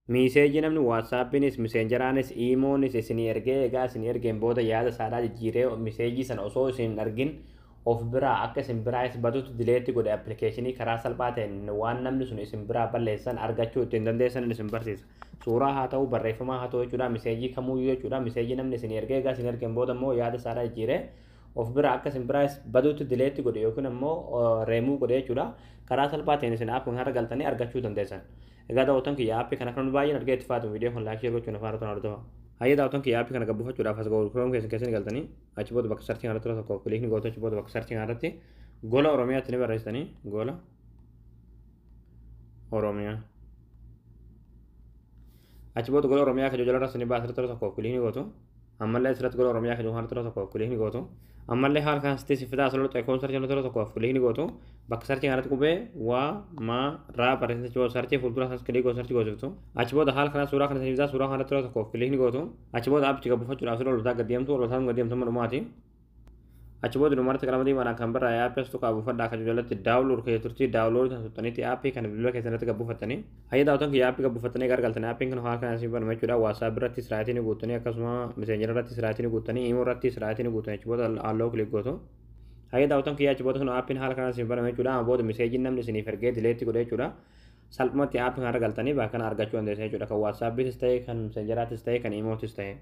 Message namni WhatsAppiinis, Messengeraanis, Imoonis isinii ergee, egaa isinii ergeen booda yaada isaadhaa jijjiiree message sana osoo isin hin argin of biraa akka isin biraas badutti delete godhe, application karaa salphaa ta'een waan namni sun isin biraa balleessan argachuu ittiin dandeessan isin barsiisa. Suuraa haa ta'u, barreeffamaa haa ta'u jechuudha, message kamuyyuu jechuudha. Message namni isin ergee, egaa isin ergeen booda immoo yaada isaadhaa jijjiiree of biraa akka isin biraas badutti delete godhe yookiin immoo reemuu godhe jechuudha. Karaa salphaa ta'een isin app kana galtanii argachuu dandeessan. Egaa daawwattoon kiyya, app kana kan baay'een argee itti faatu, viidiyoo kun like, share gochuun afaan irratti hordofaa. Hayyee daawwattoon kiyya, app kana gabbuufachuudhaaf as Google Chrome keessan keessatti galtanii, achi booda bakka search kanarratti tokko click ni gootu. Achi booda bakka search kanarratti Gola Oromiyaatti ni barreessitanii, Gola Oromiyaa. Achi booda Gola Oromiyaa kan jalarra ni baasa, irratti tokko click ni gootu. Ammallee asirratti Gola Oromiyaa kan jiru tokko click ni gootu. Ammallee haala kan asitti sifitaa asirratti icon search kanarratti tokko click ni gootu. Bakka search kanarratti qubee waa maa raa barreessanii, achi booda search fuuldura isaas click gootu, search goosiftu. Achi booda haala kanaa suuraa kana sifitaa, suuraa kanarratti tokko click ni gootu. Achi booda appichi gabbuufachuudhaaf sirra oltaa gad deemtu, oltaa gad deemtu dhumaati. Achi booda dhumarratti qalama diimaadhaan kan barraa'e app as tuqaa buufadhaa kan jalatti download kee turtii, download kan tuttaniitti app kana bilbila keessanitti gabbuufattanii. Hayyee daawwattoon kiyya, app gabbuufattanii gargaltanii, appiin kun haala kanaan isin banama jechuudha. WhatsApp irratti right ni guuttanii, akkasuma Messenger irratti right ni guuttanii, Imo irratti right ni guuttanii, achi booda allow click gootu. Hayyee daawwattoon kiyya, achi booda kun appiin haala kanaan isin banama jechuudha. Amma booda messageiin namni isiniif ergee delete godhe jechuudha. Salphumatti app kana galtanii bakka kana argachuu dandeessan jechuudha. Kan WhatsAppiitis ta'e, kan Messengeraatis ta'e, kan Imootis ta'e.